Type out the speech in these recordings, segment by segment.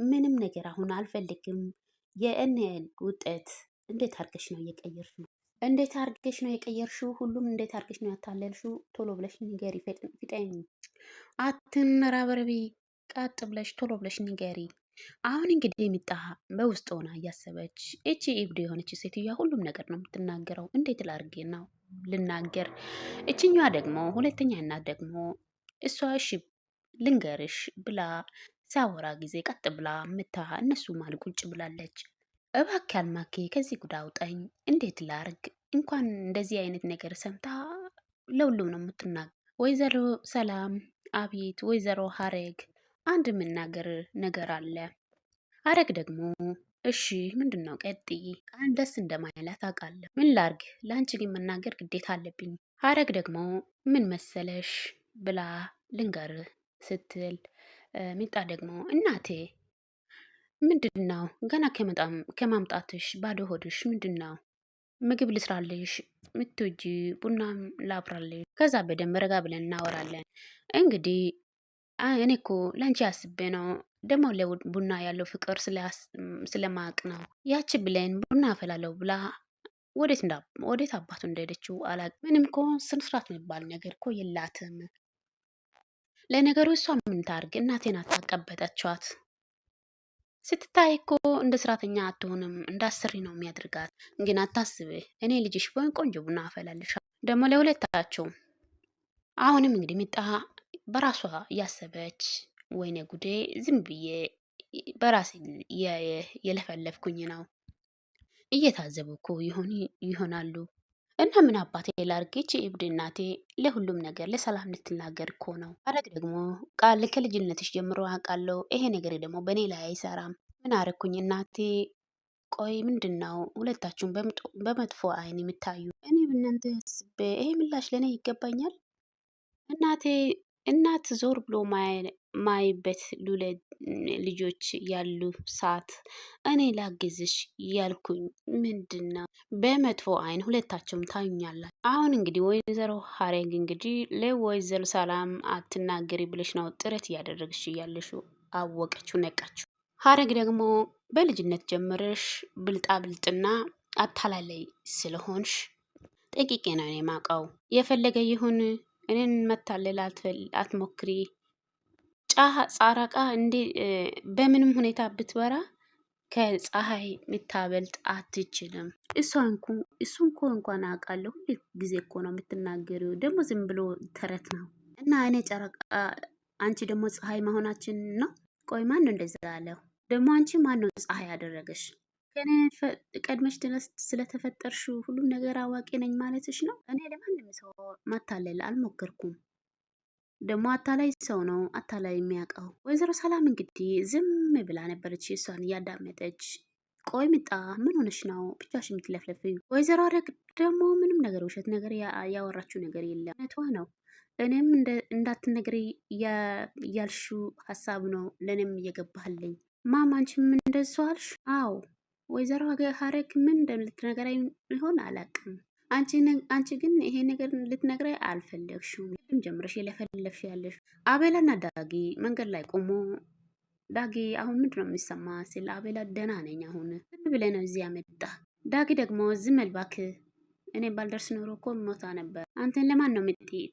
ምንም ነገር አሁን አልፈልግም። የእኔን ውጤት እንዴት አድርገሽ ነው እየቀየርሽው? እንዴት አድርገሽ ነው የቀየርሽው? ሁሉም እንዴት አድርገሽ ነው ያታለልሽው? ቶሎ ብለሽ ንገሪ፣ ፍጠኝ፣ አትንረባረቢ፣ ቀጥ ብለሽ ቶሎ ብለሽ ንገሪ። አሁን እንግዲህ ሚጣ በውስጥ ሆና እያሰበች እቺ እብድ የሆነች ሴትዮዋ ሁሉም ነገር ነው የምትናገረው። እንዴት ላድርጌ ነው ልናገር? እችኛዋ ደግሞ ሁለተኛ እናት ደግሞ እሷ እሺ ልንገርሽ ብላ ሲያወራ ጊዜ ቀጥ ብላ ምታ እነሱ ማል ቁጭ ብላለች። እባክህ አልማኬ ከዚህ ጉዳ አውጣኝ፣ እንዴት ላርግ? እንኳን እንደዚህ አይነት ነገር ሰምታ ለሁሉም ነው የምትናገር። ወይዘሮ ሰላም አቤት፣ ወይዘሮ ሀረግ አንድ የምናገር ነገር አለ። ሀረግ ደግሞ እሺ ምንድን ነው? ቀጥይ። ቃል ደስ እንደማይላት አውቃለሁ። ምን ላርግ? ለአንቺ ግን መናገር ግዴታ አለብኝ። ሀረግ ደግሞ ምን መሰለሽ ብላ ልንገር ስትል ሚጣ ደግሞ እናቴ ምንድን ነው ገና ከማምጣትሽ ባዶ ሆድሽ ምንድን ነው? ምግብ ልስራልሽ ምትወጂ ቡናም ላብራልሽ፣ ከዛ በደንብ ረጋ ብለን እናወራለን። እንግዲህ እኔ እኮ ለአንቺ አስቤ ነው ደግሞ ለቡና ያለው ፍቅር ስለማቅ ነው። ያቺ ብለን ቡና አፈላለሁ ብላ ወዴት አባቱ እንደሄደችው አላውቅም። ምንም እኮ ስነስርዓት የሚባል ነገር እኮ የላትም። ለነገሩ እሷ ምን ታርግ? እናቴን አታቀበጠችዋት። ስትታይ እኮ እንደ ስራተኛ አትሆንም፣ እንደ አሰሪ ነው የሚያደርጋት። ግን አታስብ፣ እኔ ልጅሽ ብሆን ቆንጆ ቡና አፈላልሻ ደግሞ ለሁለታቸው። አሁንም እንግዲህ ሚጣ በራሷ እያሰበች ወይኔ ጉዴ፣ ዝም ብዬ በራሴ የለፈለፍኩኝ ነው። እየታዘቡ እኮ ይሆናሉ። እና ምን አባቴ ላርግ? ይቺ እብድ እናቴ ለሁሉም ነገር ለሰላም ልትናገር እኮ ነው። ሐረግ ደግሞ ቃል ከልጅነትሽ ጀምሮ አውቃለሁ። ይሄ ነገር ደግሞ በእኔ ላይ አይሰራም። ምን አረግኩኝ እናቴ? ቆይ ምንድን ነው ሁለታችሁም በመጥፎ አይን የምታዩ? እኔ ብናንተ ስቤ ይሄ ምላሽ ለእኔ ይገባኛል? እናቴ እናት ዞር ብሎ ማይበት ሉለ ልጆች ያሉ ሰዓት እኔ ላግዝሽ ያልኩኝ ምንድን ነው? በመጥፎ አይን ሁለታቸውም ታዩኛላችሁ። አሁን እንግዲህ ወይዘሮ ሀረግ እንግዲህ ለወይዘሮ ሰላም አትናገሪ ብለሽ ነው ጥረት እያደረግሽ እያለሽ አወቀችው፣ ነቃችው። ሀረግ ደግሞ በልጅነት ጀምረሽ ብልጣብልጥና አታላለይ ስለሆንሽ ጠንቅቄ ነው እኔ የማውቀው። የፈለገ ይሁን እኔን መታለል አትሞክሪ። ጻራቃ እንዴ በምንም ሁኔታ ብትበራ ከፀሐይ የምታበልጥ አትችልም። እሷ እሱን እኮ እንኳን አውቃለሁ። ሁል ጊዜ እኮ ነው የምትናገሪው። ደግሞ ዝም ብሎ ተረት ነው እና እኔ ጨረቃ፣ አንቺ ደግሞ ፀሐይ መሆናችን ነው። ቆይ ማን ነው እንደዛ ያለው? ደግሞ አንቺ ማን ነው ፀሐይ ያደረገሽ? ከኔ ቀድመሽ ስለተፈጠርሽ ሁሉም ነገር አዋቂ ነኝ ማለትሽ ነው? እኔ ለማንም ሰው ማታለል አልሞከርኩም። ደግሞ አታላይ ሰው ነው አታላይ የሚያውቀው። ወይዘሮ ሰላም እንግዲህ ዝም ብላ ነበረች እሷን እያዳመጠች። ቆይ ምጣ ምን ሆነሽ ነው ብቻሽ የምትለፍለፊው? ወይዘሮ አረግ ደግሞ ምንም ነገር ውሸት ነገር ያወራችው ነገር የለም እውነቷ ነው። እኔም እንዳትነግሪ ያልሽው ሀሳብ ነው ለእኔም እየገባህልኝ። ማም አንቺም እንደሱ አልሽ? አዎ ወይዘሮ ሀረግ ምን እንደምትነግረኝ ይሆን አላውቅም። አንቺ ግን ይሄ ነገር ልትነግረኝ አልፈለግሽም። ጀምረሽ የለፈለፍሽ ያለሽ። አቤላና ዳጊ መንገድ ላይ ቆሞ ዳጊ አሁን ምንድን ነው የሚሰማ ሲል አቤላ ደህና ነኝ አሁን ዝም ብለህ ነው እዚህ ያመጣ። ዳጊ ደግሞ ዝም እባክህ እኔ ባልደርስ ኖሮ እኮ ሞታ ነበር። አንተን ለማን ነው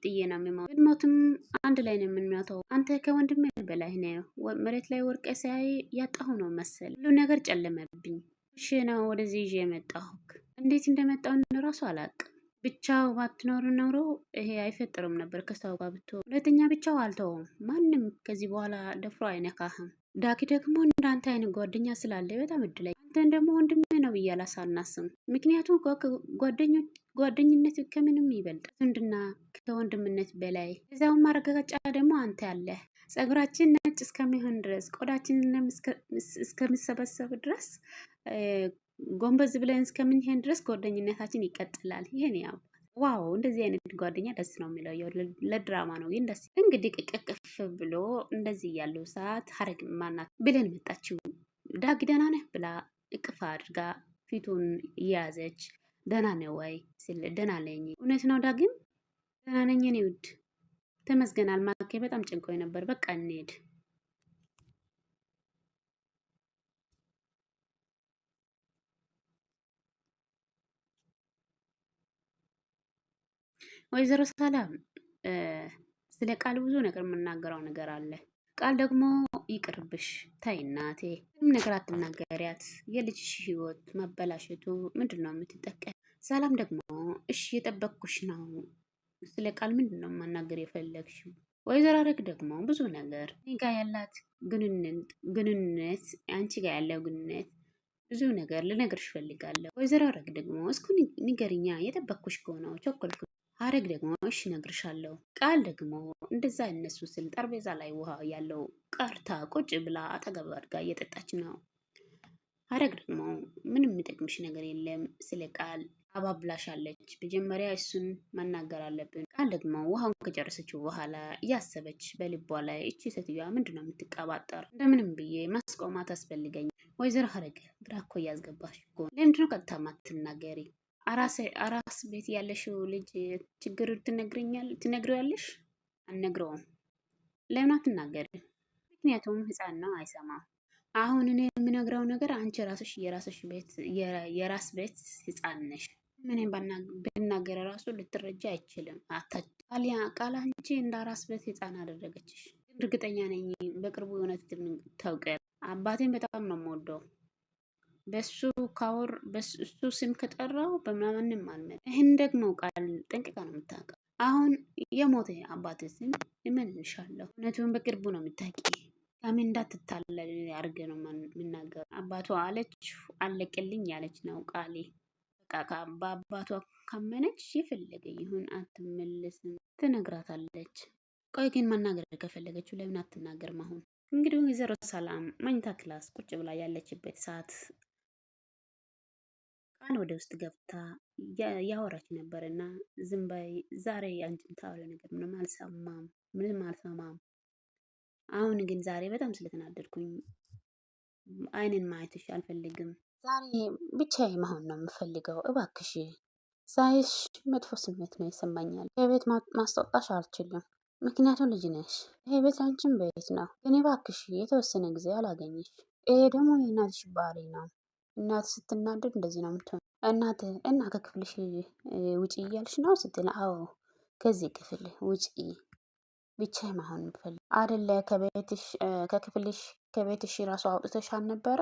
ጥዬ ነው የሚሞት? ብንሞትም አንድ ላይ ነው የምንሞተው። አንተ ከወንድሜ በላይ ነው። መሬት ላይ ወርቀ ሳይ ያጣሁ ነው መሰል። ሁሉ ነገር ጨለመብኝ። እሺ ነው ወደዚህ ይዤ የመጣሁክ። እንዴት እንደመጣው እራሱ አላውቅም። ብቻው ባትኖር ኖሮ ይሄ አይፈጥርም ነበር። ከሰው ጋር ብትሆን ሁለተኛ ብቻው አልተውም። ማንም ከዚህ በኋላ ደፍሮ አይነካህም። ዳጊ ደግሞ እንዳንተ አይነት ጓደኛ ስላለ በጣም እድለኛ። አንተን ደግሞ ወንድሜ ነው ብዬ አላሳናስም። ምክንያቱም ጓደኝነት ከምንም ይበልጣል፣ ዝምድና ከወንድምነት በላይ። እዚያውን ማረጋገጫ ደግሞ አንተ ያለህ ጸጉራችን ነጭ እስከሚሆን ድረስ ቆዳችን እስከሚሰበሰብ ድረስ ጎንበዝ ብለን እስከምንሄድ ድረስ ጓደኝነታችን ይቀጥላል። ይሄን ያው wow እንደዚህ አይነት ጓደኛ ደስ ነው የሚለው። ለድራማ ነው ግን ደስ እንግዲህ ቅቅፍ ብሎ እንደዚህ ያለው ሰዓት ሀረግ ማናት ብለን መጣችው። ዳጊ ደህና ነህ ብላ እቅፍ አድርጋ ፊቱን እየያዘች ደህና ነህ ወይ ሲል ደህና ነኝ። እውነት ነው ዳግም ደህና ነኝ የኔ ውድ ተመስገን። አልማኬ በጣም ጨንቆኝ ነበር። በቃ እንሂድ። ወይዘሮ ሰላም ስለ ቃል ብዙ ነገር የምናገረው ነገር አለ። ቃል ደግሞ ይቅርብሽ፣ ተይ እናቴ፣ ምንም ነገር አትናገሪያት። የልጅሽ ህይወት መበላሸቱ ምንድን ነው የምትጠቀም? ሰላም ደግሞ እሺ የጠበቅኩሽ ነው። ስለ ቃል ምንድን ነው ማናገር የፈለግሽው? ወይዘሮ ሐረግ ደግሞ ብዙ ነገር እኔ ጋ ያላት ግንኙነት፣ አንቺ ጋር ያለው ግንኙነት ብዙ ነገር ልነግርሽ እፈልጋለሁ። ወይዘሮ ሐረግ ደግሞ እስኩ ንገሪኛ፣ የጠበቅኩሽ ከሆነው ቸኮልኩ። ሐረግ ደግሞ እሺ እነግርሻለሁ። ቃል ደግሞ እንደዛ እነሱ ስል ጠረጴዛ ላይ ውሃ ያለው ቀርታ ቁጭ ብላ አጠገብ አድጋ እየጠጣች ነው። ሐረግ ደግሞ ምንም የሚጠቅምሽ ነገር የለም ስለ ቃል አባብላሻለች። መጀመሪያ እሱን መናገር አለብን። ቃል ደግሞ ውሃውን ከጨረሰችው በኋላ እያሰበች በልቧ ላይ እቺ ሴትዮዋ ምንድን ነው የምትቀባጠር? እንደምንም ብዬ ማስቆማት አስፈልገኝ። ወይዘሮ ሐረግ ግራ እኮ እያስገባሽ እኮ ለምንድነው ቀጥታ ማትናገሪ? አራስ ቤት ያለሽው ልጅ ችግር ትነግሪዋለሽ? አልነግረውም። ለምን አትናገሪ? ምክንያቱም ህፃን ነው አይሰማም። አሁን እኔ የምነግረው ነገር አንቺ ራስሽ የራስሽ ቤት የራስ ቤት ህፃን ነሽ። ምንም ብናገር ራሱ ልትረጃ አይችልም። ቃል አንቺ እንደ አራስ ቤት ህፃን አደረገችሽ። እርግጠኛ ነኝ በቅርቡ የእውነት ታውቂያለሽ። አባቴን በጣም ነው የምወደው። በሱ ካወር በሱ ስም ከጠራው በምናምንም አልመ ይህን ደግሞ ቃል ጠንቅቃ ነው የምታውቀው። አሁን የሞተ አባቴ ስም እመንሻለሁ። እውነቱን በቅርቡ ነው የምታውቂ። ከምን እንዳትታለል አድርጌ ነው የምናገር። አባቷ አለች አለቅልኝ ያለች ነው ቃሌ። በቃ በአባቷ ካመነች የፈለገ ይሁን አትመለስም ትነግራታለች። ቆይ ግን መናገር ከፈለገችው ለምን አትናገርም? አሁን እንግዲህ ወይዘሮ ሰላም መኝታ class ቁጭ ብላ ያለችበት ሰዓት ቃል ወደ ውስጥ ገብታ ያወራች ነበር እና ዝም በይ ዛሬ አንቺ ታወሪው ነገር ምንም አልሰማም፣ ምንም አልሰማም። አሁን ግን ዛሬ በጣም ስለተናደድኩኝ አይንን ማየትሽ አልፈልግም። ዛሬ ብቻዬ መሆን ነው የምፈልገው። እባክሽ ሳይሽ መጥፎ ስሜት ነው ይሰማኛል። ከቤት ማስወጣሽ አልችልም፣ ምክንያቱም ልጅ ነሽ። ይሄ ቤት አንቺም ቤት ነው። ግን እባክሽ የተወሰነ ጊዜ አላገኘሽ። ይሄ ደግሞ የእናትሽ ባህሪ ነው። እናት ስትናደድ እንደዚህ ነው የምትሆን። እናት እና ከክፍልሽ ውጪ እያልሽ ነው ስትል፣ አዎ ከዚህ ክፍል ውጪ ብቻዬን መሆን የምፈልግ አደለ። ከቤትሽ ከክፍልሽ ከቤትሽ ራሱ አውጥተሽ አልነበረ?